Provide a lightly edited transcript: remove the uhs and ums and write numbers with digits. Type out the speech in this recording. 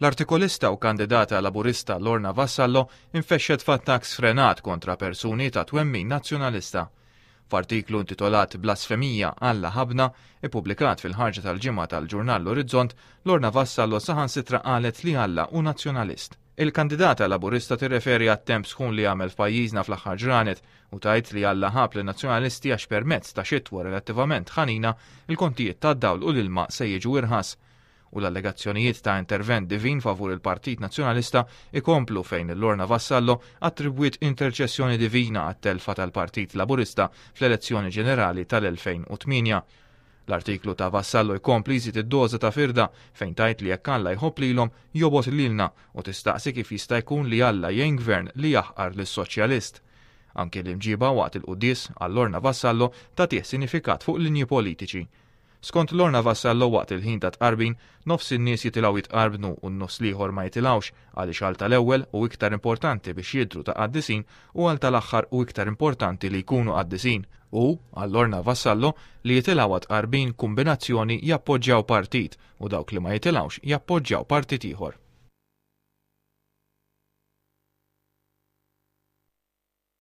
L-artikolista u kandidata Laburista Lorna Vassallo infexxet f'attakk sfrenat kontra persuni ta' twemmin Nazzjonalista. F'artiklu intitolat Blasfemija Alla ħabbna, ippubblikat fil-ħarġa tal-Ġimgħa tal-ġurnal L-Orizzont, Lorna Vassallo saħansitra qalet li Alla hu Nazzjonalist. Il-kandidata Laburista tirreferi għat-temp sħun li għamel f'pajjiżna fl-aħħar ġranet u tgħid li Alla ħabb lin-Nazzjonalisti għax permezz ta' xitwa relattivament ħanina, il-kontijiet tad-dawl u l-ilma se jiġu irħas. U l-allegazzjonijiet ta' intervent divin favur il-Partit Nazzjonalista ikomplu fejn Lorna Vassallo attribwiet interċessjoni divina għat-telfa tal-Partit Laburista fl-elezzjoni ġenerali tal-2008. L-artiklu ta' Vassallo jkompli jżid id-doża ta' firda fejn tgħid li jekk Alla jħobb lilhom, jobgħod lilna u tistaqsi kif jista' jkun li Alla jgħin gvern li jaħqar lis-soċjalist. Anki l-imġiba waqt il-quddies, għal Lorna Vassallo, tagħtih sinifikat fuq linji politiċi. Skont Lorna Vassallo waqt il-ħin tat-tqarbin, nofs in-nies jitilgħu jitqarbnu u n-nofs l-ieħor ma jitilgħux għaliex għal tal-ewwel hu iktar importanti biex jidhru ta' qaddisin u għal tal-aħħar hu iktar importanti li jkunu qaddisin. U, għal Lorna Vassallo, li jitilgħu għat-tqarbin kumbinazzjoni jappoġġjaw partit u dawk li ma jitilgħux jappoġġjaw partit ieħor.